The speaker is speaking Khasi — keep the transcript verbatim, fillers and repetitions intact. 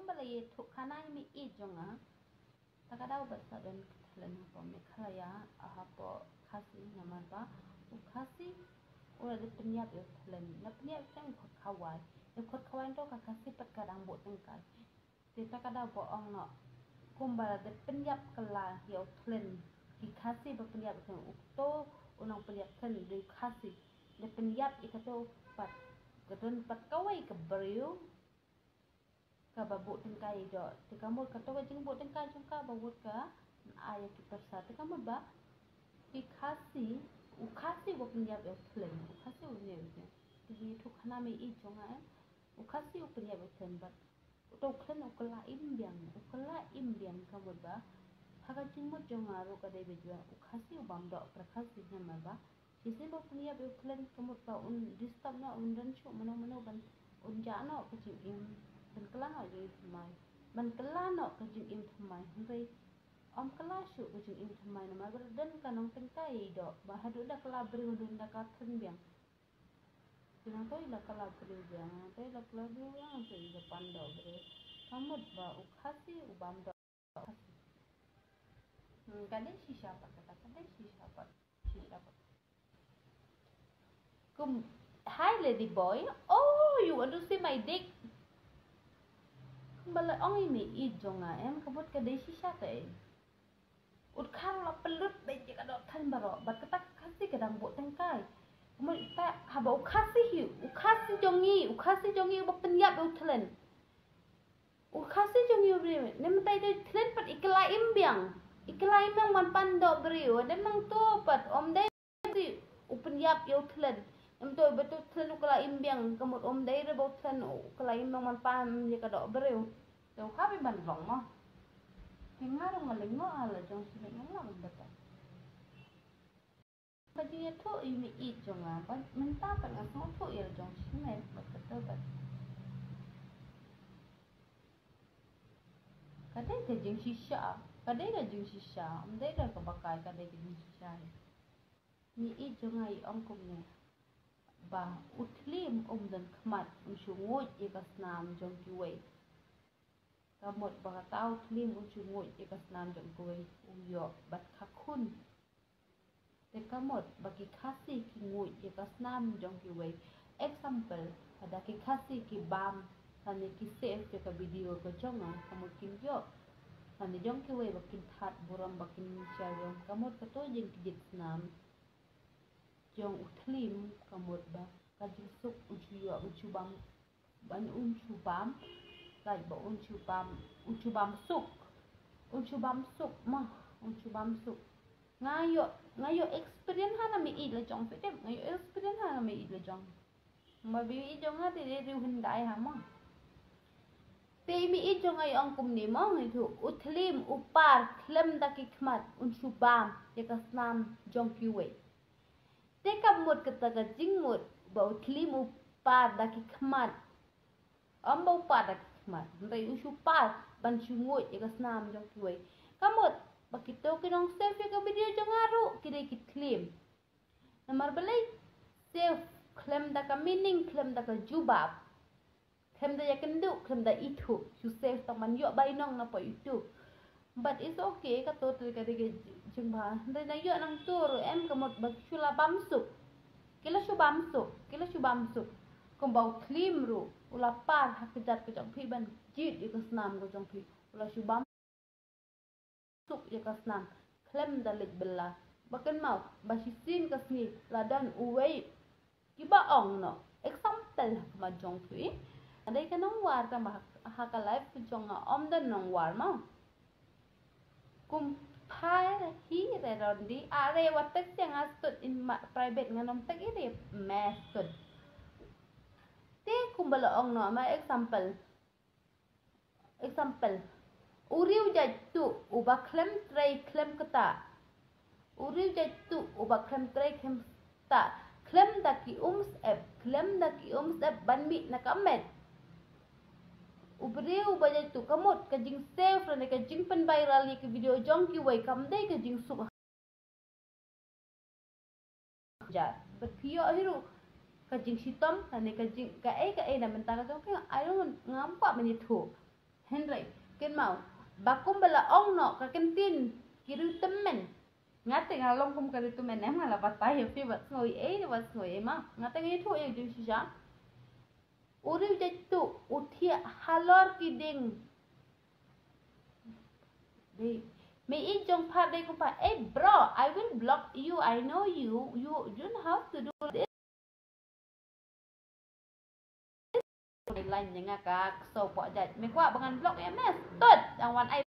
Ba la ïathuh khana ïa i jong nga. Ta ka daw ba sa don ka thlen hapoh Meghalaya, hapoh Khasi, namar ba u Khasi u la dep pynïap ïa u thlen, la pynïap ïa u khot khawai, ïa u khot khawai to ka Khasi pat ka dang buh tyngkai. Te ta ka daw ba ong noh, kumba la dep pynïap kylla ïa u thlen, ki Khasi ba pynïap ïa u thlen, u to u nongpynïap thlen dei u Khasi, la pynïap ïa kato pat, ka don pat kawei ka briew kaba buh tyngkai ïa i doh. Te ka mut kato ka jingbuh tyngkai jong ka ba mut ka ai ïa ki pyrsa. Te ka mut ba ki Khasi, u Khasi ba pynïap ïa u thlen, u Khasi u pynïap ïa u thlen. Te ïathuh khana ïa i jong nga, em, u Khasi u pynïap ïa u thlen bad uto u thlen u kylla im biang, u kylla im biang. Ka mut ba ha ka jingmut jong nga ruh ka dei ba jubab, u Khasi u bam doh para Khasi, namar ba shisien ba pynïap ïa u thlen ka mut ba un disturb noh, un don shuh mano mano ban, un jah noh ka jingim, ban kylla noh jingim thymmai, ban kylla noh ka jingim thymmai. Hynrei ym kylla shuh ka jingim thymmai namar ba don ka nongtyngkai ïa i doh, ba haduh da kylla briew, haduh da ka thlen biang. Ki nang to i la kylla briew biang, nang to i la kylla briew biang, to i la pan doh briew. Ka mut ba u Khasi u bam doh. Hmm, ka dei shisha pat kata, ka dei shisha pat, shisha pat. Kum, hi lady boy, oh, you want to see my dick? Kumba la ong ïa i jong nga, em, ka mut ka dei shisha te. Ut khar la pynlut beit ïa ka doh thlen baroh, bad kata ka Khasi ka dang buh tyngkai. Ka mut ita haba u Khasi hi, u Khasi jong ngi, u Khasi jong ngi uba pynïap ïa u thlen. U Khasi jong ngi u briew, ne mynta ito i thlen pat i kylla im biang. I kylla im biang ban pan doh briew. Ne nang to pat ym dei u pynïap ïa u thlen. Ne mynta ba to thlen u kylla im biang, ka mut ym dei re ba u thlen u kylla im biang ban pan ïa ka doh briew. Te u hap i ban long mo. Te nga ruh nga lyngngoh ha la jong shimet, nga lah ban bata. Ba jingïathuh ïa i jong nga, ba mynta pat nga sngewthuh ïa la jong shimet, ba kata ba. Ka dei ka jingshisha, ka dei ka jingshisha, ym dei ka kaba kai, ka dei ka jingshisha. Ïa i jong nga i ong kumne. Ba u thlim um don khmat, um shu nguid ïa ka snam jong kiwei. Ka mut ba kata u thlim u shu nguid ïa ka snam jong kiwei, u ïoh bad ka khun. Te ka mut ba ki Khasi ki nguid ïa ka snam jong kiwei. Example, lada ki Khasi ki bam, lane ki save ïa ka video ka jong nga, ka mut kin ïoh. Lane jong kiwei ba kin thad burom, ba kin share burom, ka mut kato jingkjit snam jong u thlim, ka mut ba ka jingsuk un shu ïoh, un shu bam, ban un shu bam, lait ba un shu bam, un shu bam suk, un shu bam suk, ma, un shu bam suk. Nga ïoh, nga ïoh experience ha na me i la jong phi, em, nga ïoh experience ha na me i la jong. Ma bi i jong nga te dei riew hyndai ha ma. Te i me i jong nga i ong kumne mo, nga ïathuh, u thlim u par khlem da ki khmat un shu bam ïa ka snam jong kiwei. Te ka mut kata ka jingmut ba u thlim u par da ki khmat. Ym ba u par da ki khmat, hynrei u shu par ban shu nguid ïa ka snam jong kiwei. Ka mut ba kito ki nong save ïa ka video jong nga ruh ki dei ki thlim. Namar balei? Save khlem da ka meaning, khlem da ka jubab. Khlem da ïakynduh, khlem da ithuh, shu save tang ban ïoh bainong na poh YouTube. But it's okay, kato te ka dei ka jingbha. Hynrei nang ïoh nangto ruh em, ka mut ba shu la bam suk. Ki la shu bam suk, ki la shu bam suk. Kumba u thlim ruh u la par ha ka jait ka jong phi ban jied ïa ka snam ka jong phi. U la shu bam suk ïa ka snam khlem da leit bylla. Ba kynmaw ba shisien ka sngi la don uwei kiba ong noh, example ha khmat jong phi. Nga dei ka nongwar tang ba ha ka life ka jong nga ym don nongwar mo. Kumba hi re Rondi, are wat text ïa nga stud in private, ngan ym text ïa me stud. Te kumba la ong noh, ma example. Example, u riew jait tuh uba khlem trei khlem ktah. U riew jait tuh uba khlem trei khlem ktah, khlem da ki umsyep, khlem da ki umsyep ban mih na ka met. U briew uba jait tuh, ka mut ka jingsave lane ka jingpynviral ïa ki video jong kiwei kam dei ka jingsuk. Jar. Bad phi ïoh hi ruh ka jingshitom lane ka jing, kaei kaei na bynta ka jong phi, I don't, ngam kwah ban ïathuh. Hynrei kynmaw ba kumba la ong noh ka kyntien ki riewtymmen. Nga te nga long kum ka riewtymmen em, nga la batai ïa phi wat sngew ei wat sngew ei ma. Nga te nga ïathuh ïa u jingshisha. U riewjait tu u thiah halor ki dieng. Dei. Me i jong pha dei kumba, "Hey bro, I will block you. I know you. You don't have to do this." Line ïa nga ka ksew poh jait. Me kwah ba ngan block ïa me? Tut, ang wan ai